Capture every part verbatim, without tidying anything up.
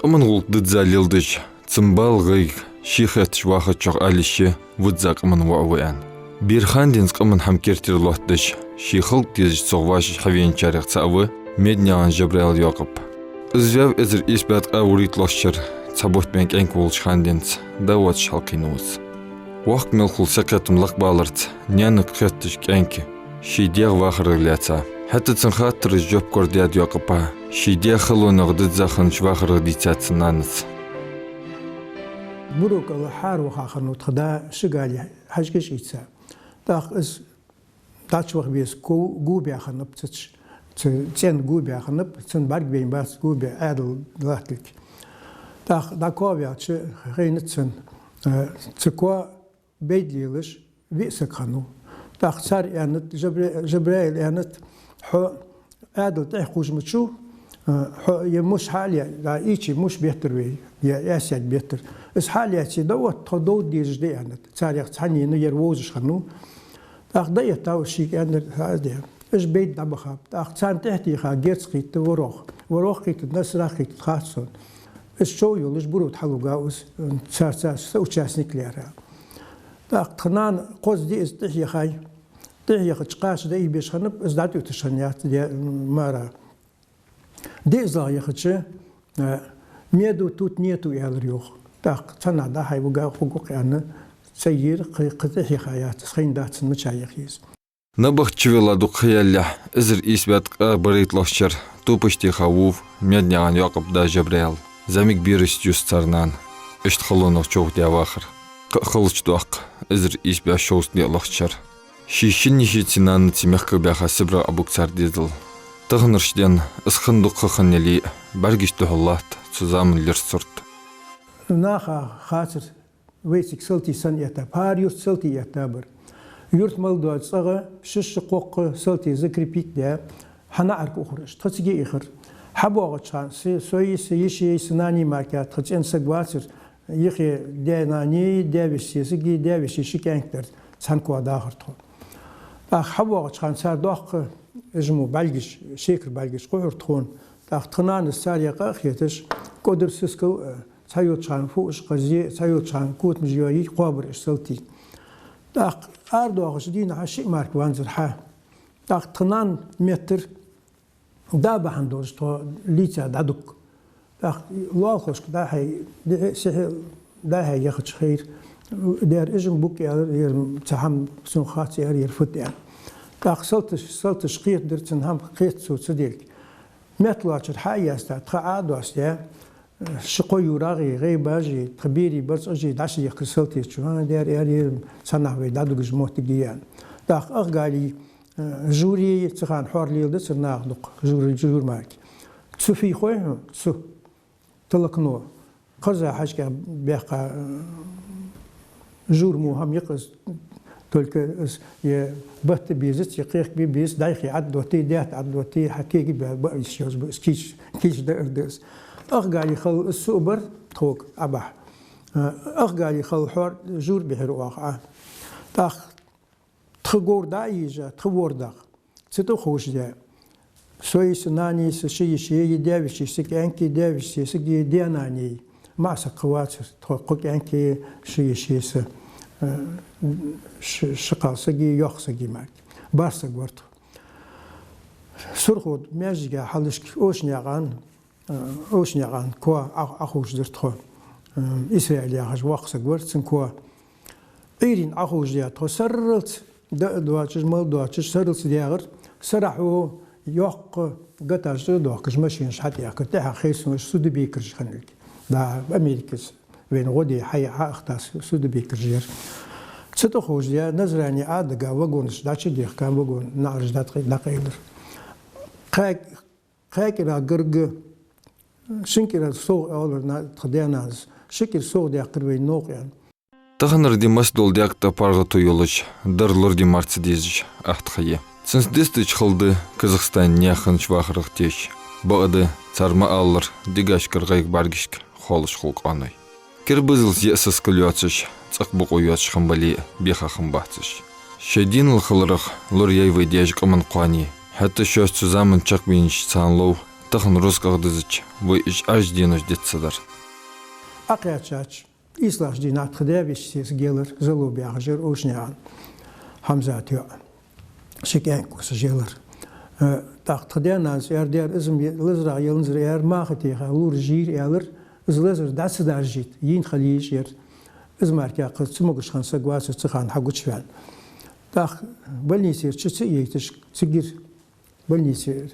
Къаман гӀулакх дизза леладеш, цун бала гӀайгӀа, ше хетташ вахачох ала йиш я визза къаман воӀ ва аьнна. Бера хана денз къаман хӀама керттера лоаттадеш, ший халкъ дезаш цох вӀаший хьавеначарех цаӀ ва Меднаькъан Жабраил Якъуб. Из ваьв эзар ийс бӀаь ткъаь вурийтталагӀча шера, цхьа бутт бен кӀаьнк волча хана денз, да воацаш хьалкхийна ва из. Воккха мел хул сакхетам лакхбаларца, наьнага кхетташ кӀаьнк ший даь вахарах лаьца. ХӀаьта цун хаттарашта жоп корадаьд Якъуба, ший даь халонех дизза хиннача вахарах дийцад цун нанас. Буро кӀала хьараваха хиннав тха да ши гали хьажкӀаш ийца. ТӀаккха из дӀачуваха веза, ку-, гу баь хиннаб цу, цу цӀен гу баь хиннаб, цун бӀарг бейна бац, гу баь Ӏаьдал латталга. ТӀаккха дӀакхоаваьлча, хайнад цунна, э, цу коа бейда лелаш виъ саг хиннав. ТӀаккха цар аьннад, Жабра-, Жабраила аьннад: «Хьо Ӏаьдал тӀехьа кхувш ма вац, э, хьо е муш хьалъяь, да, ийча муш беттар вай, е аьсяг беттар. Из хьалъяьча дӀаотт, тхо довда дезаш да», — аьннад. Царех цхьаннена ер вовзаш хиннав. ТӀаккха дӀаэттав из шийга, аьннад: «ХӀаа, де». Уж бейда дӀабахаб. ТӀаккха царна тӀехьа теха герз кхийтта ворхӀ. ВорхӀ кхийтта, Насрах кхийтта хац сона. Из чов йолаш Буро тӀа хьалвугав из, царца соучастник лаьрхӀа. ТӀаккха тха нана кхозза диъазза тӀехьа яхай. ТӀехьа яхача кхача дӀаайбеш хиннаб, из дӀатӀаотташ хиннаяц, де, мара. ДиъаззагӀа яхача, э, «Меду тут, нету», — аьлар йоах. ТӀаккха цхьаннахьа дӀа-хьа вугав, хургва-кх аьнна, ца йийра, кхы, кхы тӀехьа яха яц из, хайнадац цунна мича яха еза. Набахте чувелла дукха ха ялалехь, эзар ийс бӀаь ткъаь барайтталагӀча шера топаш теха вов Меднаькъан Якъуба да Жабраил. ЗӀамига берашца юс цар нана. Иштта халонех човхадаь вахар. Кхы а халача доккха, эзар ийс бӀаь шовзткъелагӀча шера. Ший шин йишийцеи нанацеи мехках баьха Сибрера Ӏобуг цар дезал. Таханарча денна из хинна дукха ха хинна яле а, бӀаргашта духьал латт цу заман лерхӀа сурт. Наха хацар, вай цига салтий санна эттаб, хӀара юрта салтий эттабар. Юрта мел дола цӀагӀа шишша-кхоккха салтий закрепить даь, хьанаӀарга ухар уж, тха цига ихар. ХьабоагӀача хана, со-, сои са йишеи са нанеи мара тха цӀен саг вацар, юхе даь-нанеи, даь-веший сесаги, даь-веший ши кӀаьнк дар, цхьан коа дахар тхо. ТӀаккха хьабоагӀача хана цар доккха, уж мо бӀаргаш, шекара бӀаргаш кхухьар тхона. ТӀаккха тха нанас царех къа а хеташ, кӀодар сискал, э, цхьайолча хана фуаш кхазе, цхьайолча хана котамаш йоае кхоабар уж салтий. ТӀаккха арадоахача дийнахьа шиъ мара ванзар хьа. ТӀаккха тха нана меттар да бахьан долаш тхо лийца дӀадукка. ТӀаккха лоалахошка дӀа-хьа, дехьа-сехьа дӀа-хьа яхача хайра, дера, ижам бук аьлар, ер цхьа хӀама сона хац аьлар, ер фуд аьнна. ТӀаккха салташ, салташта кхетадар цунна, хӀама кхета цо ца делга. Метталоацар хьа а яьста, тха Ӏа а доастаяь, ши-кхо юрагӀий, гӀайбажий, тха берий, барзкъажий дӀасаехкар салтий чу. ХӀаа, дера, аьлар, ер цхьаннахьа вай дӀадугаш моттиг я аьнна. ТӀаккха ах галий, э, журеи, цу хана хьор леладацар наха дукха, жур-, жур мара. Цу фийхой хьона, цу толокно. Кхозза хьажкӀа баьккха, э, жур мо хӀама я-кх из, только из е батта безац, е кхехка бе безац, дӀайха Ӏаддоттий, даьтта Ӏаддоттий, хьа кеги бе-, ба йиш йолаш ба из, кийча, кийча даар да из. Ах галий хала из суъ бар тхога Ӏобахьа. Э, ах галий хала хьор жур бихьар оаха Ӏа. ТӀаккха тха говр дӀа а йийжа, тха вордагӀа. Цу тӀа ховш де. Сои са нанеи са ши йишеи, даь-веший са кӀаьнки, даь-веший са сеги, даь-нанеи. МаӀа саг кхы вацар, тхо кхо кӀаьнки, ши йишеи са, э, ши, ши кхалсаги, йоккха саги мара. БархӀ саг вар тхо. Сурхо маьждига хьалхашка Ошнаькъан, э, Ошнаькъан коа Ӏо-, Ӏоховшадир тхо. Э, Исраил яхаш воккха саг вар, цун коа. Ӏуйрийна Ӏоховшадаь тхо сарралца, даа доацаш, мала доацаш, сарралца даьгӀар, сарахьа йоккха гатаж тӀа доахкаш машинаш хьатӀехкар, тӀехьа херсонаш, судебекараш хиннилга. Да, Америкас вайна гӀо де хьа-, хьаахийтас судебекараш яр. Цу тӀа ховшадаь, Назране Ӏодига вагонаш дӀачудехка, вагон наӀараш дӀатӀакъай-, дӀакъайлар. Кхаь-, кхаь кӀира гарга, шин кӀира совгӀа оалар на-, тха даь-нанас, ши кӀира совгӀа даьккхар вайна новкъа аьнна. Таханара ди масса дола даьга тӀа паргӀато йолаш, дар лораде мара ца дезаш атта ха я. Цунца дистача хала да Казахстане наьха хиннача вахарах теш. Бакъда, цар ма аллара, дегашкара гӀайгӀа бӀаргашка хоалуш хул къоаной. Керда бизалца йиъ сискал йоацаш, цӀаккха бокъо йоацаш хинна бале а, беха хиннабац уж. Шоай денал хиларах лораяьй вай даьша къаман кхоане, хӀаьта шоашца цу заман чакхбаьннача цхьан лов тахан рузкъах дизача вай уж Ӏаьржа денош диц ца дар. Ӏокхаьчача ийслагӀча дийнахьа тха даь-веший сесаг елар, Залоб яхаш яр Оушнаькъан Хьамзата йоӀ. Ши кӀаьнк кусаш елар. Э, тӀаккха тха даь-нанас аьлар, дера, из-м е-, лазарах яланзар, аьлар, маха теха лораш йийр, аьлар, из лазар дӀа ца даржийта, йийна хила йиш яр. Из мара кхы цамогаш хинна саг вацар цу хана хьагучаваьнна. ТӀаккха больницера чу ца а яйташ, цигара больницера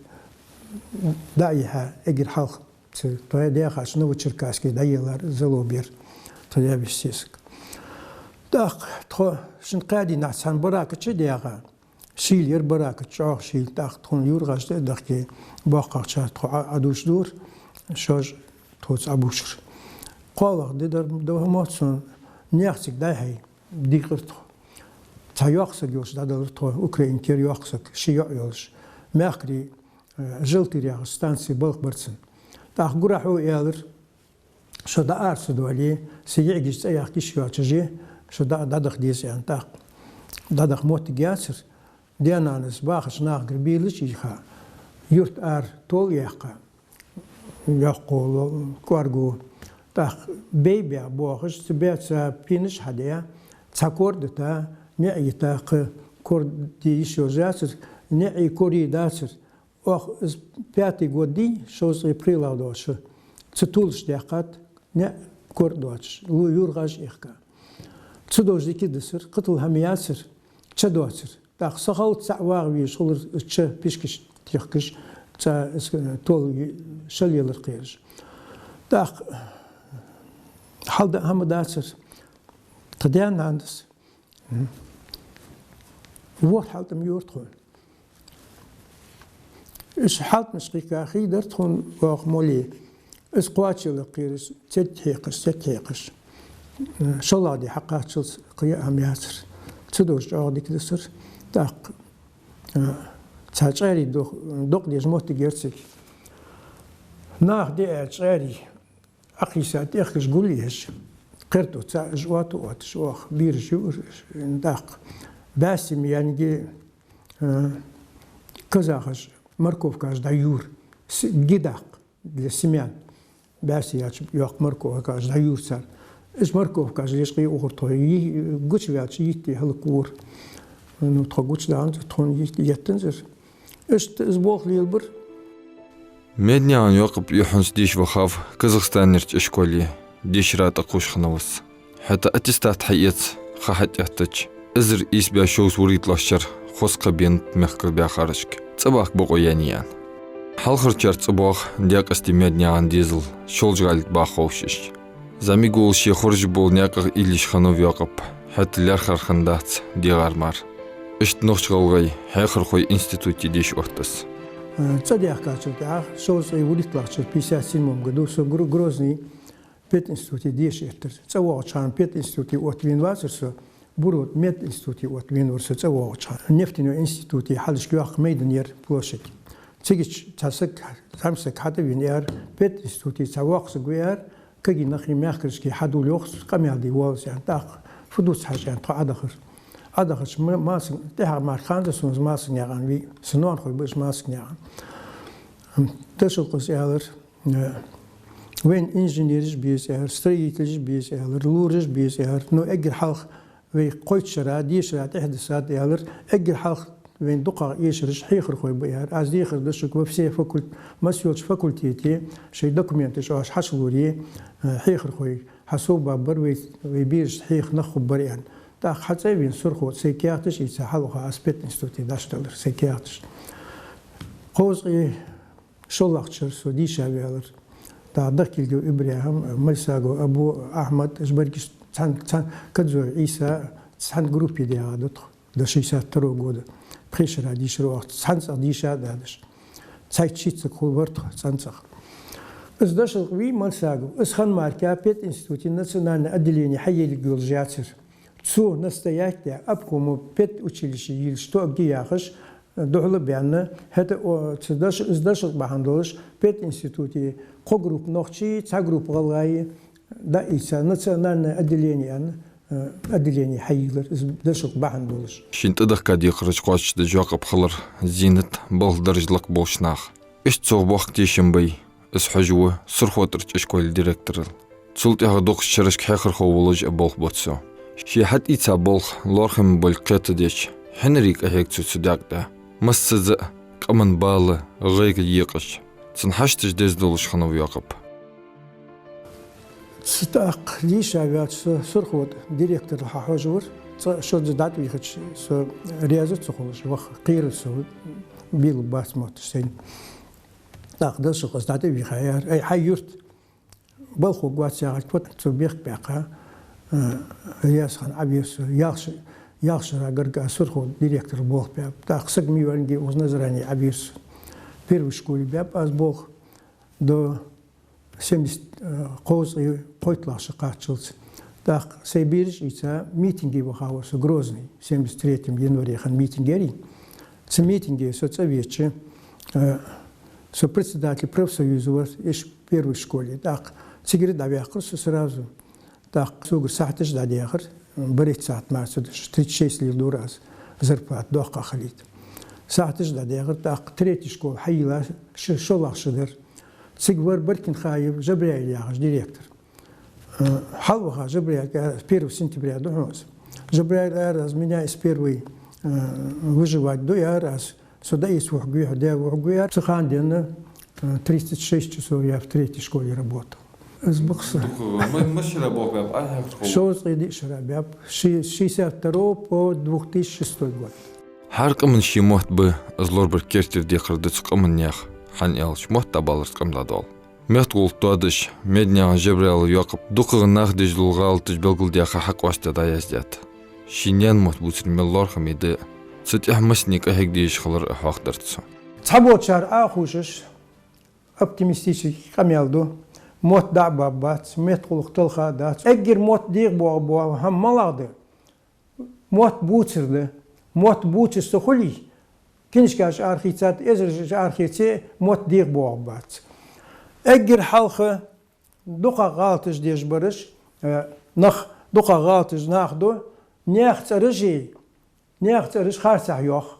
дӀа а яьха, эггара хьалха цу тхо даьхача Новочеркасске дӀаелар Залоб яр, тха даь-веший сесаг. ТӀаккха тхо шин кхаь дийнахьа цхьан барака чу а даьха, шийла яр барака, чӀоагӀа шийла, тӀаккха тхона юргӀаж тӀа а дахке, боккхагӀчар тхо Ӏо-, Ӏодувш дора, шоаш тхоца Ӏобувшар. КхоалагӀа ди дар, дӀа мо цун наьха цига дӀа-хьа дийкъар тхо. Цхьа йоккха саг йолаш дӀадалар тхо, Украинера йоккха саг, ши йоӀ йолаш. Мехкарий, э, Желтыре яхача станце балха бар цун. ТӀаккха гурахьа аьлар: «Шо дӀа ара ца доале, са йиӀигаш цӀа яхка йиш йоацаш я, шо дӀа-, дӀадаха деза», — аьнна. ТӀаккха дӀадаха моттиг яцар, даь-нанас бахача нахагара бийлаш а йийха, юрта ара тол а яьккха, йоккхагӀа кӀоарга, тӀаккха бейбе боахаш, цу баьца пенаш хьадаь, цхьа кор дита, ниӀ йита, кхы кор де йиш йолаш яцар, ниӀи кори дацар. Оаха из пятый год дий, шовзткъеи пхелагӀа дола шу, цу тулаш даьккхад, ниӀ, кор доацаш, лу юргӀаж а ихка. Цу долча дика дисар, кхы тала хӀама яцар, ча доацар. ТӀаккха со хилча цаӀ вагӀа везаш хулар, ча пишкаш техкаш, цӀа, э, тол шелъялар кхераш. ТӀаккха хьалда а хӀама дацар. Тха даь-нанас ворхӀ хьалтӀам йора тхона. Уж хьалтӀамаш кхийка хий дар тхона, оаха моле. Из кхоачалла кхераш, цецхьекхаш, цецхьекхаш. ШоллагӀа ди хьакхаччалца кхы а хӀама яцар. Цу долча чӀоагӀа дика дисар. ТӀаккха, э, цхьа чӀаьрий дох-, докъа деза моттиг яр цига. Наха диа чӀаьрий Ӏокхийса тӀехкаш гулъеш, кхертӀо цаӀ уж оатта оаташ, оаха бераш юар, тӀаккха бӀаь семьянга, э, казахаша морковкаш дӀаювр, с-, ги даккха для семян. БӀаь сияча йоккха морковкаш дӀаювр цар. Уж морковкаш лечкъа ухар тхо, йи-, гучаваьлча йитте хӀалаквора. Ну, тхо гучадаьннад, тхона йит-, еттанзар. Иштта из болх лелабир. Медняькъан Йоакъап юххьанца деша вахав Казахстанерча ишколе, дешара тӀакхувш хиннав из. ХӀаьта аттестат хьаэца ха хьатӀаэттача, эзар ийс бӀаь шовзткъа вурийтталагӀча шера хоза кхаъ беннаб мехкарбаьхарашка, цӀабахка бокъо яьннай аьнна. Хьалхарчар цӀабоагӀа даькъасте Медняькъан дезал Шолжа-ГӀалий тӀа баха ховшаш. ЗӀамига волаш ше хоржаргбола наькъах уйла еш хиннав Йоакъап, хӀаьта лаьрхӀа хиннадац дегӀара мара. Иштта нохч-гӀалгӀай хьехархой институте деша оттав из. Э, цӀадаьхкачул тӀехьагӀа, шовзткъеи вурийтталагӀча шера, пятьдесят седьмом году, со Гро-, Грозный пединституте деша эттар. ЦӀавоагӀача хана пединституте оттавена вацар со, Буро мединституте оттавена вар со цӀавоагӀача хана. Нефтяной институте хьалхашка йоккха майдан яр, площадь. Цигача цхьа саг, зӀамсаг хьатӀавена, аьлар: «Пединституте цхьа воккха саг ва, — аьлар, — кагий нахи мехкарашкеи хьадувла, йоах, къамаьл де воалл из», — аьнна. ТӀаккха фу дувц хьажа аьнна, тхо Ӏодахар. Ӏодахача ма-, массане, тӀехьагӀа мара ханзар сона из Масагнаькъан вий, са ноанахой ба уж Масагнаькъан. Дошалкъас аьлар: «Э, вайна инженераш беза, — аьлар, — строителаш беза, — аьлар, — лораш беза, — аьлар. — Ну, эггара хьалха вай кхойтта шера дешара тӀехьадисад, — аьлар, — эггара хьалха вайна дукхагӀа эшараш хьехархой ба, — аьлар. — Аз дехар да шуга, во все факуль-, массайолча факультете шоай документаш оаш хьачулоре, э, хьехархой хьасовбабар, вай, вай берашта хьеха нах хургбар», — аьнна. ТӀаккха хьацӀа а вена, Сурхо, сай каьхаташ а ийца, хьалуха аз пединституте дӀачудалар, сай каьхаташ. Кховзткъеи шоллагӀча шера со дийша ваьлар. ТӀаккха Дахкилгов ИбрахӀим, Мальсагов Абу, Ахьмад, уж берригаш цхьан, цхьан, Кадзой Ӏийса, цхьан группе даьгӀа да тхо, до шестьдесят второго года. Пхе шера дийшар оаха, цхьан цӀагӀа дийша а даьдаш. Цхьайтта-шийтта саг хул вар тхо цхьан цӀагӀа. Из дошалкъ вий Мальсагов, из хана мара пединституте национальное отделение хьаелларгйолаш яцар. Цо настоять даь, обкомо педучилище йийлача тоъаргья яхаш, духьала а баьнна, хӀаьта, о, цу дош-, из дошалкъ бахьан долаш, пединституте кхо группа нохчий, цхьа группа гӀалгӀай дӀаийца, национальное отделение аьнна, э, отделение хьайийлар из дошалкъ бахьан долаш. Шийна тӀадехка декхараш кхоачашдеш Йоакъап хилар зийнат, балха дарж лакха болча наха. Иштта цо боккха тешам бай из хьожа ва СурхотӀарча школе директорал. Цул тӀехьагӀа дукхача шерашка хьехархо волаш а болх бу цо. Ше хьатӀаийца болх лоархӀаме болга кхетадеш, хьинаре къахьег цо цу даькъ тӀа. Массаза а къаман бала, гӀайгӀа екъаш, цун хьашташ деза долаш хиннав Йоакъап. Цу тӀаккха лийша ваьлча со СурхотӀа директорал хьахьожавар, цкъа шозза дӀатӀавийхача со раьза ца хулаш ваха, кхерар со, бийлургбац мотташ сайна. ТӀаккха дошух аз дӀатӀавийхаяр, ай, хьай юрта балха гӀоргвац яхача, вот цо бехк баьккха, э, раьза хинна Ӏовера со, ялх ш-, ялх шера гарга аз СурхотӀа директорал болх баьб. ТӀаккха саг ма йоаллинге укхаза Назране Ӏовера со. Первой школе баьб аз болх до семьдесят, э, кхузткъеи кхойтталагӀча шу кхаччалца. ТӀаккха сай бераш а ийца митинге вахавар со Грозне, семьдесят третьем январе хинна митинг яр из. Цу митинге со цӀавеча, э, со председатель профсоюза вар ишта первой школе. ТӀаккха цигара дӀаваьккхар со сразу. ТӀаккха согара сахьаташ дӀадаьхар, барайтта сахьат мара ца деш, тридцать шесть леладора аз, зарплата доккха хилийта. Сахьаташ дӀадаьхар, тӀаккха третий школа хьайийлла, ш-, шоллагӀа шу дар. Цига вар Баркин Хаев Жабраил яхаш директор. Э, хьалваха Жабраил, первого сентября ду хьона из. Жабраил, аьлар аз, меня из первой, э, выживать ду, аьлар аз, со дӀаэца вухаргва хьо, даь вухаргва, аьлар. Цу хана денз, э, тридцать шесть часов я в третьей школе работал. Из ба-кх са. Дукха, ма-, масса шера болх баьб Ӏа хьехархо? Шовзткъеи диъ шера баьб, ши-, шестьдесят второго по две тысячи шестой год. ХӀара къаман ший мотт ба, из лорабар керттера декхар да цу къаман наьха, хӀана аьлча мотт дӀабаларца къам дӀадоал. МеттагӀулакх тоадеш, Меданаькъан Жабраила Йоакъапа дукхагӀа наха деш дола гӀалаташ белгалдаьха хьакъоастадаь дӀаяздаьд. Ший наьна мотт бувцар мел лоархӀаме да, цу тӀехьа массане къахьега дезаш хилар а хьоахадаьр цо. Цхьаболчар Ӏохувшаш, оптимистически къамаьл ду, мотт дӀа а баьб бац, меттагӀулакх талха а дац. Эггара мотт дегӀабоагӀа бола хӀама малагӀа да? Мотт бувцар да. Мотт бувцаш ца хуле, книжкаш арахийцад, эзараш арахеце, мотт дегӀабоагӀаргбац. Эггара хьалха дукхагӀа гӀалаташ деш бараш, э, нах, дукхагӀа гӀалаташ наха ду, наьха цӀераш а, наьха цӀераш харцахьа йоах.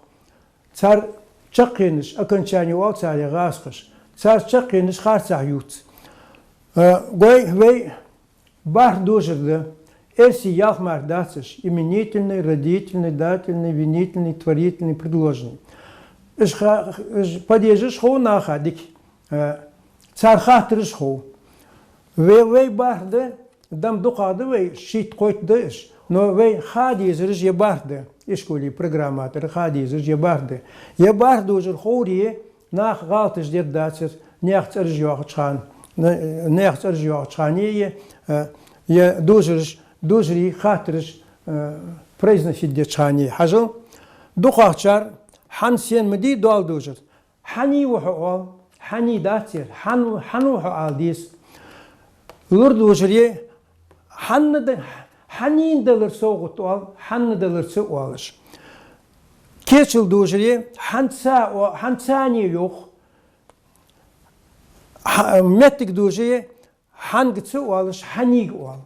Цар чаккхенаш, окончание оал царех гӀазкхаша, цар чаккхенаш харцахьа ювц. Э, гой, вай бархӀ дожар да, эрсий ялх мара дац уж: именительный, родительный, дательный, винительный, творительный, предложный. Уж ха-, уж падежаш хов наха дика, э, цар хаттараш хов. Вай, вай бархӀ да, дам дукхагӀа да вай, шийтта-кхойтта да уж, но вай ха дезараш ер бархӀ да, ишколе программа тӀара ха дезараш ер бархӀ да. Ер бархӀ дожар ховре, наха гӀалаташ дергдацар, наьха цӀераш йоахача хана, на-, наьха цӀераш йоахача хана е, э, е дожараш, дожарий хаттараш, э, произносить деча хана е. Хьажал, дукхагӀчар хӀана, сен ма дий доал дожар. Хьаний ва хьо оал, хьаний дац ер, хьан-, хьан ва хьо ала деза. Лур дожаре, хьанна да-, хьанийна далар совгӀат оал, хьанна далар ца оалаш. Кечал дожаре, хьанца о-, хьанцане йоах. Хьа-, моттиг дожаре, хьанга ца оалаш, хьанийга оал.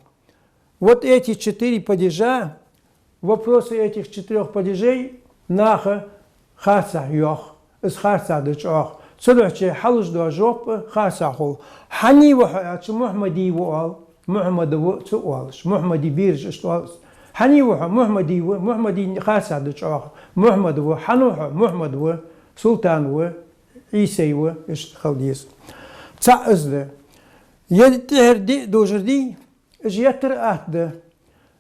Вот эти четыре падежа, вопросы этих четырёх падежей наха харцахьа йоах, из харцахьа да чӀоагӀа. Цудухьа хьалуш дола жоп а харцахьа хул. Хьаний ва хьо аьлча, Мухьмадий ва оал, Мухьмада ва ца оалаш. Мухьмадий бераш иштта оал. Хьаний ва хьо? Мухьмадий ва, Мухьмадий харцахьа да чӀоагӀа. Мухьмада ва, хьан ва хьо? Мухьмада ва, Султана ва, Ӏийсай ва, иштта хила деза. ЦаӀ из да. Е тӀехьара диъ дожар дий, уж еттара атта да.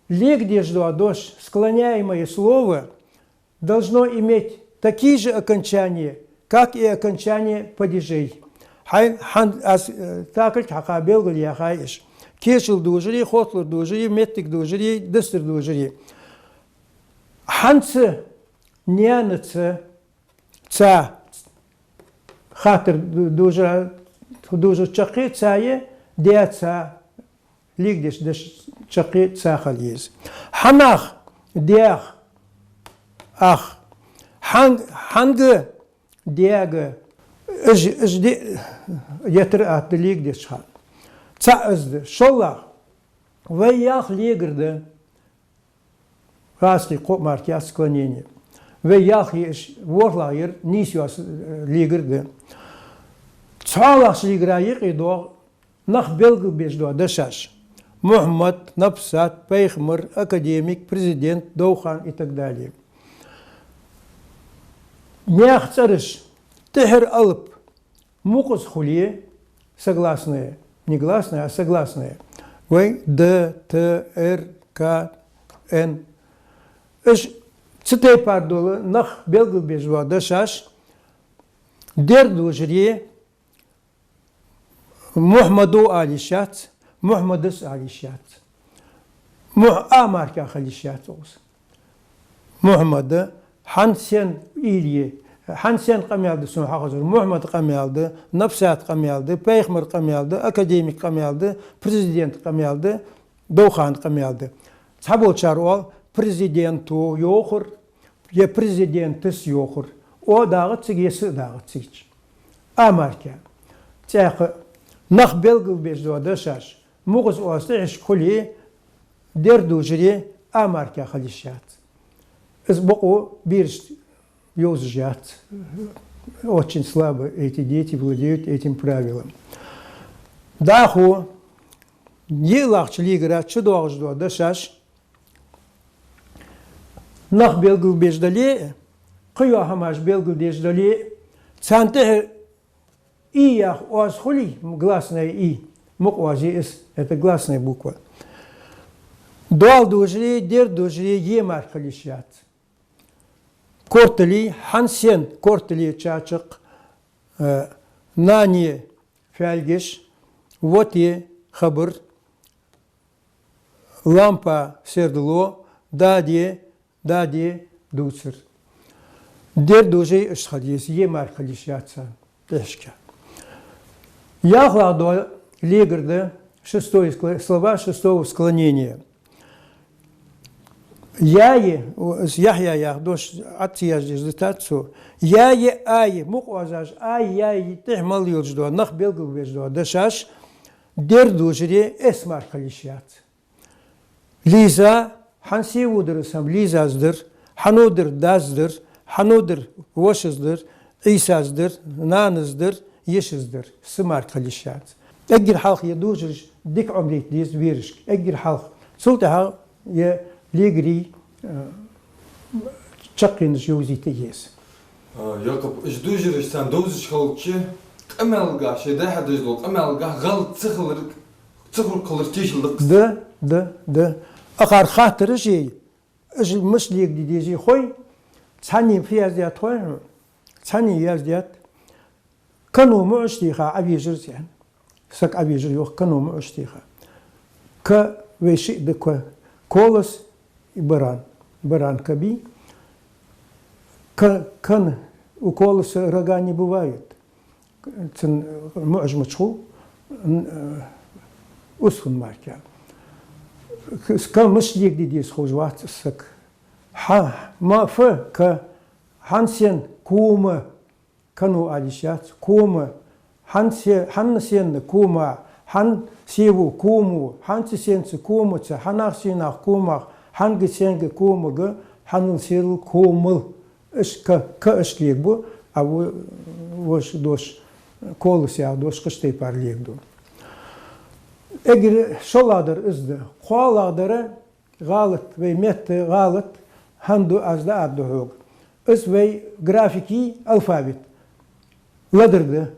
Лега дезаш дола дош, склоняемое слово должно иметь такие же окончания, как и окончания падежей. Хьай-, хьан-, аз, э, такалг хьакха белгалъяьхай уж. Кечал дожаре, хотталур дожаре, моттиг дожаре, дустар дожаре. Хьанца, наьнаца, ца, хаттар ду-, дожа-, дожар чаккхе ца е, даьца, лега дезаш дош чаккхе ца хила еза. Хьанах, даьх, ах, хьан-, хьанга, даьга, уж, уж диъ еттара атта да лега дезача хана. ЦаӀ из да. ШоллагӀа, вай ялх легар да. ГӀазкхий кхоъ мара кхы яц склонение. Вай ялх е иш, ворхӀлагӀа яр нийсйоаца, э, легар да. Тхьалахча лигара юкъе доагӀа нах белгалбеш дола дешаш: Мухьаммад, Напсат, Пайхамар, академик, президент, Довхан и так далее. Наьха цӀераш тӀехьара алап мукъаза хуле, согласная, не гласная, а согласная. Вай Д, Т, Р, К, Н. Уж цу тайпара дола нах белгалбеш дола дешаш дер дожаре Мухьаммадо ала йиш яц, Мухьаммадас ала йиш яц. Мух-, а марка хила йиш яц укхаза. Мухьаммада, хьан сен уйла я, хьан сен къамаьл да сона хьахозар? Мухьаммада къамаьл да, Напсата къамаьл да, Пайхамара къамаьл да, академика къамаьл да, президента къамаьл да, Довхана къамаьл да. Цхьаболчар оал, президенто йоахар, е президентас йоахар. О дагӀац цига, е С дагӀац цига. А марка. ТӀаккха нах белгалбеш дола дешаш мукъаза оаз тӀехьашка хуле, дер дожаре а марка хила йиш яц. Из бокъо берашта йовзаш яц. Очень слабо эти дети владеют этим правилом. ДӀахо йиълагӀча лигара чудоагӀаш дола дешаш нах белгалбеш дале а, кхыйола хӀамаш белгалдеш дале а, царна тӀехьа и яха оаз хуле, гласная и, мукъа оаз я из, это гласная буква. Доал дожаре, дер дожаре е марка хила йиш яц. Кортали, хьан сен кортали чачакх, э, нане фаьлгаш, воте хабар, лампа сердало, даде, даде дувцар. Дер дожаре иштта хила еза, е марка хила йиш яц царна тӀехьашка. ЯлхлагӀа дола легар да шестой скло-, слова шестого склонения. Яе, о, из Яхья яха дош Ӏад ца яздеш дитац цо. Яе, ае, мукъа оазаш, ае, яе тӀехьа мел йолаш дола, нах белгалбеш дола дешаш дер дожаре эс марка хила йиш яц. Лиза, хьан сево дар из хӀама? Лизас дар. Хьано дар? Дас дар. Хьано дар? Вошас дар. Ӏийсас дар. Нанас дар. Йишас дар. С марка хила йиш яц. Эггара хьалха е дожараш дика Ӏомадайта деза берашка. Эггара хьалха. Цул тӀехьагӀа е легарий, э, чаккхенаш йовзийта еза. А, Якъуб, уж дожараш царна довзаш хилча, къамаьлагахьа, шоай дӀа-хьа деш дола къамаьлагахьа гӀалат ца хилар, ца хургхилар тешал да-кх из. Да, да, да. Акхар хаттараш я, уж мишта легаде дезий хой, цхьанне фу яздаьд хой хьона? Цхьанне яздаьд: Кано муӀаш теха Ӏовежар из, аьнна. Саг Ӏовежар, йоах, кано муӀаш теха. Ка вай шиъ да ка. Колос и баран. Баран ка бий. Ка-, кан, у колоса рога не бывают. Цун муӀаш мича хул, н-, э, ус хинна мара. К-, ка мишта легаде деза ховш вац из саг. Хьа-, ма-, фа-, ка, хьан сен, кома, кано ала йиш яц, кома. Хьан се-, хьанна сенна, кома. Хьан сево, кому. Хьанца сенца, комаца. Хьанах сенах, комах. Хьанга сенга, комага. Хьанал сенал, комал. Иштта ка, ка иштта легабу, а во-, воша дош, колос яха дош кхыча тайпара легаду. Эггара шоллагӀдар из да. КхоалагӀдар гӀалат, вай метта гӀалат хӀана ду, аз дӀааргда хьога. Из вай графикий алфавит ледар да,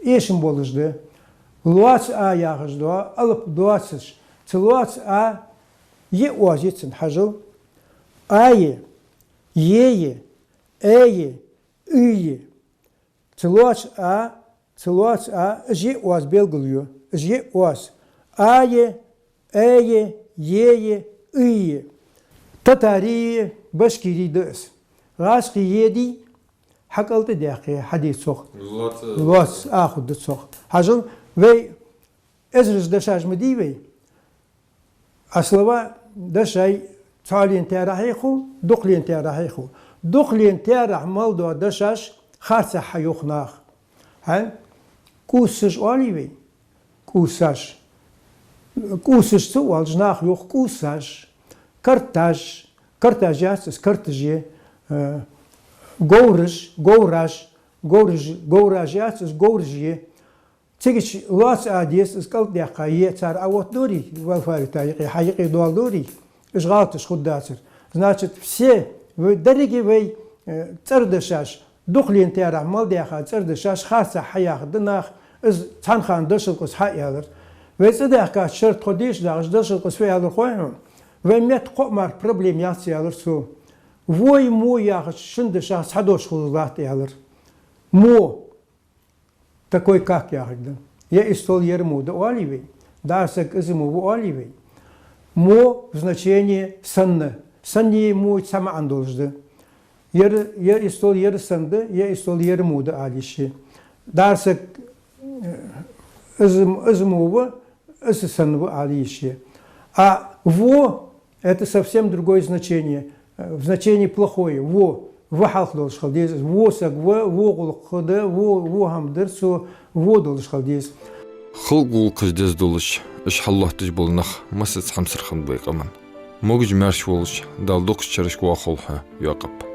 эшам болаш да. Лоаца а яхаш да, алап доацаш. Цу лоаца а йиъ оаз я цун, хьажал. Ае, ее, эе, уье. Цу лоаца а, цу лоаца а, уж йиъ оаз белгалйу, уж йиъ оаз. Ае, эе, ее, уье. Татарий, башкирий да из. ГӀазкхий е дий, хьакӀалтӀа даьккхе, хьаде цох. Лоаца. Лоаца а хургда цох. Хьажал, вай эзараш дешаш ма дий вай. А слова дешай цхьоален таьрахьех хул, дукхален таьрахьех хул. Дукхален таьрахь мел дола дешаш харцахьа йоах наха. ХӀа? КӀувсаш оалий вай? КӀувсаш. КӀувсаш ца оалаш наха йоах кӀувсаш. Карташ. Карташ яц из, карташ я. Э, говраш, говраш. говраж, говраж яц, из говраж я. Цига чу лоаца а деза, из кӀалтӀадаьккха е цар Ӏооттадорий, в алфавита юкъе, хьа юкъе доаладорий, уж гӀалаташ хургдацар. Значит, все, вай деррига вай, э, цӀердашаш, дукхален терахь мел даьха цӀердашаш харцахьа хьаяхаргда наха, из цхьан хана Дошалкъас хьааьлар. Вай цӀадаьхкача шера тхо дийша дагӀаш Дошалкъас фу аьлар хой хьона? Вай метта кхоъ мара проблема яц аьлар цо. Во а, мо а яхача шин дашах цхьа дош хулаш латт аьлар. Мо. Такой как яхаргда. Я из стол, ер мо да оалий вай. ДӀа саг из мо ва оалий вай. Мо в значении санна. Саннеи мои цхьа маӀан долаш да. Ер, я из стол, ер санна да, я из стол, ер мо да ала йиш я. ДӀа саг, э, из, из мо ва, из санна ва ала йиш я. А во, это совсем другое значение. Э, в значении плохое. Во, ва хьалха долаш хила деза. Во саг ва, во гӀулакх да, во, во хӀама дир цо, во долаш хила деза. Халкъа гӀулакхаш деза долаш, уж хьаллоатташ бола нах массаза хьамсара хиннаб вай къаман. Могаш-маьрша волаш, Дала дукхача шерашка вахалва хьо, йоакъап.